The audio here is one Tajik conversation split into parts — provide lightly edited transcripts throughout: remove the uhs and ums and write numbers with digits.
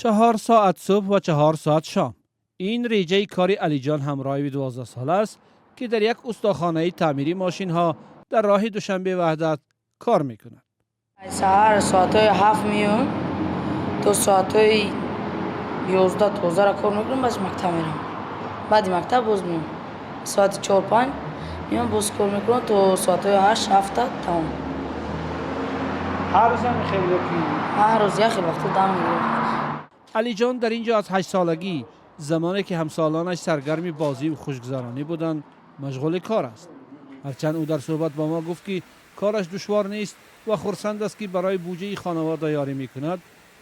4 соат субҳ ва 4 соат шом. Ин реҷаи кори Алиҷон Ҳамроеви 12сола аст, ки дар як устохонаи таъмири мошинҳо дар роҳи Душанбе Ваҳдат кор мекунад. Саҳар соатҳои 7 меоям, то соатҳои 11 тозара кор мекунам, баъд мактаб мерам. Баъди мактаб боз меоям, соати 4-5 меоям, боз кор мекунам то соатҳои 8, 7-та тамом. Ҳар рӯз ҳам хеле ки? Ҳар рӯз, як хел вақто дам мегирам. Алиҷон дар ин ҷо аз 8-солагӣ, замоне ки ҳамсолонаш саргарми бозиву хушгузаронӣ буданд, машғули кор аст. Ҳарчанд ӯ дар суҳбат бо мо гуфт, ки кораш душвор нест ва хурсанд аст, ки барои буҷаи хонавода ёрӣ мекунад,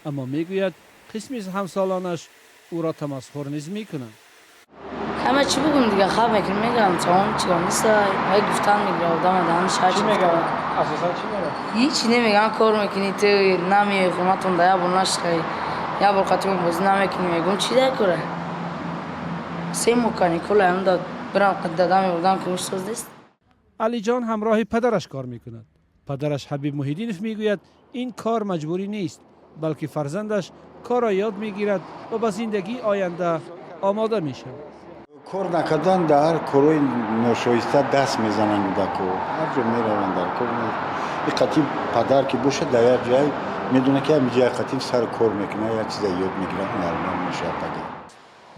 аммо мегӯяд, қисме аз ҳамсолонаш ӯро тамасхур низ мекунанд. Ҳама чӣ бугум дига, хаб мекунем, мегӯям, тамом чигам неста, вай гуфтан мегира одама даҳанаш ҳар чӣ. Асосан чӣ мегӯянд? Ҳичи намегӯям. Кор мекунӣ, ту намеои хонатон, да як бор нашиқай, як бор қатъи бозӣ намекунӣ. Мегӯм, чӣ дар кора, 3 моҳ каникула ам да бирам дада мебурдам, ки соз нест. Алиҷон ҳамроҳи падараш кор мекунад. Падараш Ҳабиб Муҳиддинов мегӯяд, ин кор маҷбурӣ нест, балки фарзандаш корро ёд мегирад ва ба зиндагии оянда омода мешавад. Кор накардан, дар корҳои ношоиста даст мезананд кӯдако, ҳар ҷо мераванд, дар кор и қатъи падар ки бошад, дар як ҷай медонад, ки ҳамин ҷай қатъи сар кор мекунад, як чиза ёд мегирад, ҳунарманд мешавад пага.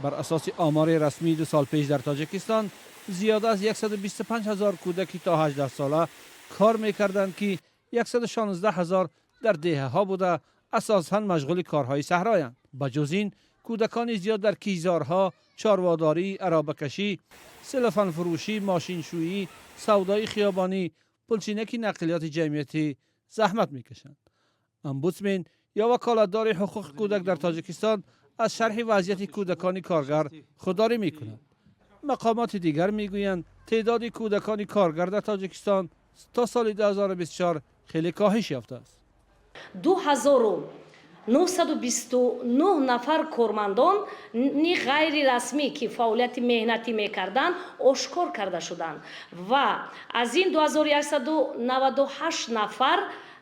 Бар асоси омори расмии 2 сол пеш, дар Тоҷикистон зиёда аз 125 ҳазор кӯдаки то 18 сола кор мекарданд, ки 116 ҳазор дар деҳаҳо буда, асосан машғули корҳои саҳроянд. Ба ҷуз ин, кӯдакони зиёд дар киштзорҳо, чорводорӣ, аробакашӣ, селофанфурӯшӣ, мошиншӯӣ, савдои хиёбонӣ, пулчинаки нақлиёти ҷамъиятӣ заҳмат мекашанд. Омбудсмен ё ваколатдори ҳуқуқи кӯдак дар Тоҷикистон аз шарҳи вазъияти кӯдакони коргар худдорӣ мекунад. Мақомоти дигар мегӯянд, теъдоди кӯдакони коргар дар Тоҷикистон то соли 2024 хеле коҳиш ёфтааст. 2929 нафар кормандони ғайрирасмӣ, ки фаъолияти меҳнатӣ мекарданд, ошкор карда шуданд ва аз ин 2198 нафар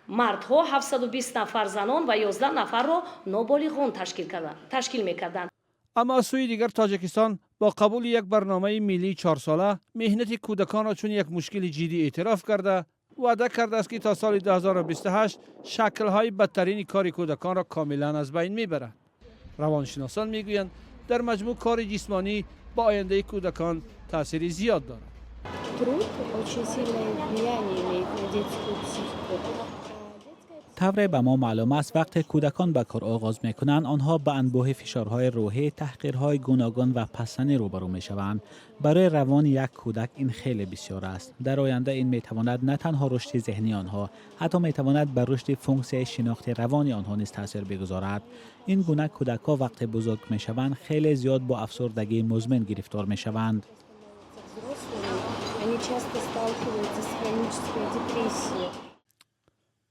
мардҳо, 720 нафар занон ва 11 нафарро ноболиғон ташкил мекарданд. Аммо аз сӯи дигар, Тоҷикистон бо қабули як барномаи миллии 4-сола меҳнати кӯдаконро чун як мушкили ҷиддӣ эътироф карда, ваъда кардааст, ки то соли 2028 шаклҳои бадтарини кори кӯдаконро комилан аз байн мебарад. Равоншиносон мегӯянд, дар маҷмӯъ кори ҷисмонӣ ба ояндаи кӯдакон таъсири зиёд дорад. Труд очень сильное влияние имеет на детскую психику. Тавре ба мо маълум аст, вақте кӯдакон ба кор оғоз мекунанд, онҳо ба анбӯҳи фишорҳои рӯҳӣ, таҳқирҳои гуногун ва пасзанӣ рӯбарӯ мешаванд. Барои равони як кӯдак ин хеле бисёр аст. Дар оянда ин метавонад на танҳо рушди зеҳнии онҳо, ҳатто метавонад ба рушди функсияи шинохти равони онҳо низ таъсир бигузорад. Ин гуна кӯдакҳо вақте бузург мешаванд, хеле зиёд бо афсурдагии музмин гирифтор мешаванд. Они часто сталкиваются с хронической депрессией.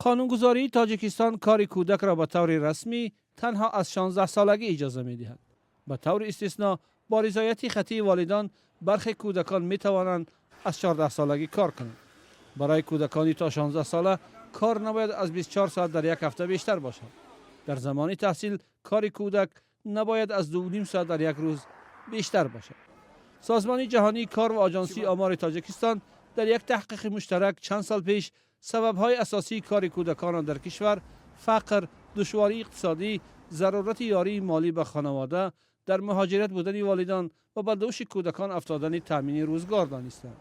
Қонунгузории Тоҷикистон кори кӯдакро ба таври расмӣ танҳо аз 16-солагӣ иҷоза медиҳад. Ба таври истисно, бо ризояти хаттии волидон, бархе кӯдакон метавонанд аз 14-солагӣ кор кунанд. Барои кӯдакони то 16 сола кор набояд аз 24 соат дар як ҳафта бештар бошад. Дар замони таҳсил кори кӯдак набояд аз 2,5 соат дар як рӯз бештар бошад. Созмони Ҷаҳонии кор ва Оҷонсии омори Тоҷикистон дар як таҳқиқи муштарак чанд сол пеш сабабҳои асосии кори кӯдаконро дар кишвар фақр, душвории иқтисодӣ, зарурати ёрии молӣ ба хонавода, дар муҳоҷират будани волидон ва ба дӯши кӯдакон афтодани таъмини рӯзгор донистанд.